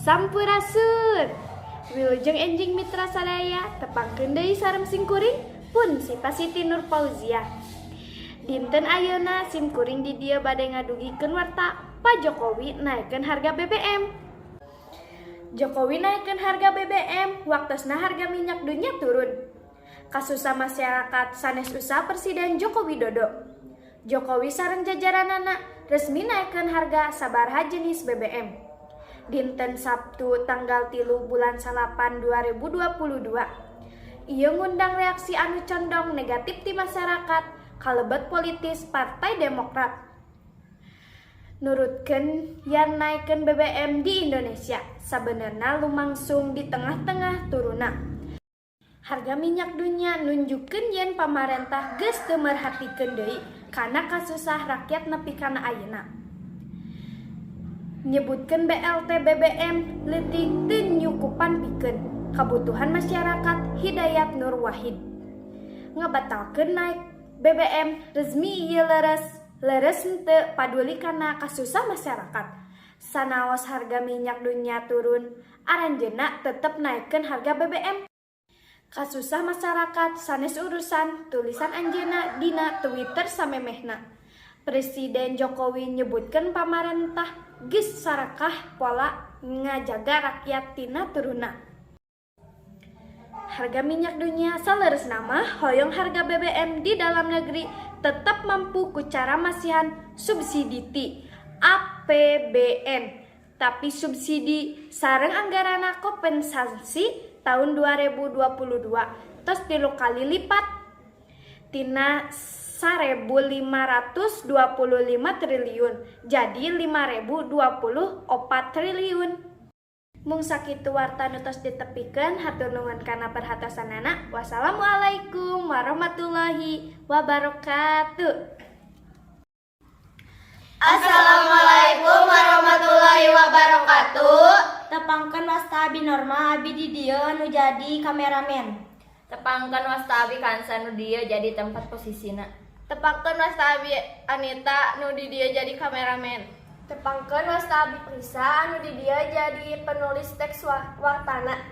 Sampurasun. Wilujeng enjing, mitra sadaya, tepangkeun deui sareng simkuring pun Sipa Siti Nur Fauzia. Dinten ayeuna simkuring di dieu bade ngadugikeun warta Pak Jokowi naikkeun harga BBM. Jokowi naikkeun harga BBM waktosna harga minyak dunia turun. Kasusah masyarakat sanes usaha Presiden Joko Widodo. Jokowi sareng jajaranana resmi naikkeun harga sabaraha jenis BBM. Dinten Sabtu tanggal 3 bulan 9 2022. Ieu ngundang reaksi anu condong negatif ti masyarakat kalebet politis Partai Demokrat. Nurutkeun yen naikkeun BBM di Indonesia sabenerna lumangsung di tengah-tengah turunna harga minyak dunia, nunjukkeun yen pamarentah geus teu merhatikeun deui kana kasusah rakyat nepi kana ayeuna. Nyebutkeun BLT BBM leutik teu nyukupan pikeun kabutuhan masyarakat. Hidayat Nur Wahid ngabatalkeun naik BBM resmi ieu leres leres henteu paduli kana kasusah masyarakat. Sanaos harga minyak dunia turun, aranjeunna tetep naikkeun harga BBM. Kasusah masyarakat sanes urusan, tulisan anjeunna dina Twitter samemehna. Presiden Jokowi nyebutkeun pamarentah geus sarakah pola ngajaga rakyat tina turunna harga minyak dunia. Saleresna mah hoyong harga BBM di dalam negeri tetap mampu ku cara masihan subsidi ti APBN, tapi subsidi sareng anggaranna kompensasi tahun 2022 tos 3 kali lipat tina 1525 triliun jadi 5024 triliun. Mung sakitu warta nu tos ditepikeun. Hatur nuhun kana perhatosanana. Wassalamualaikum warahmatullahi wabarakatuh. Assalamualaikum warahmatullahi wabarakatuh. Tepangkeun, wasta abi Norma, abi di dieu nu jadi kameramen. Tepangkeun, wasta abi Kansa, nu dieu jadi tempat posisina. Tepangkeun, wasta abi Anita, nu di dieu jadi kameramen. Tepangkeun, wasta abi Prisa, anu di dieu jadi penulis teks wartana.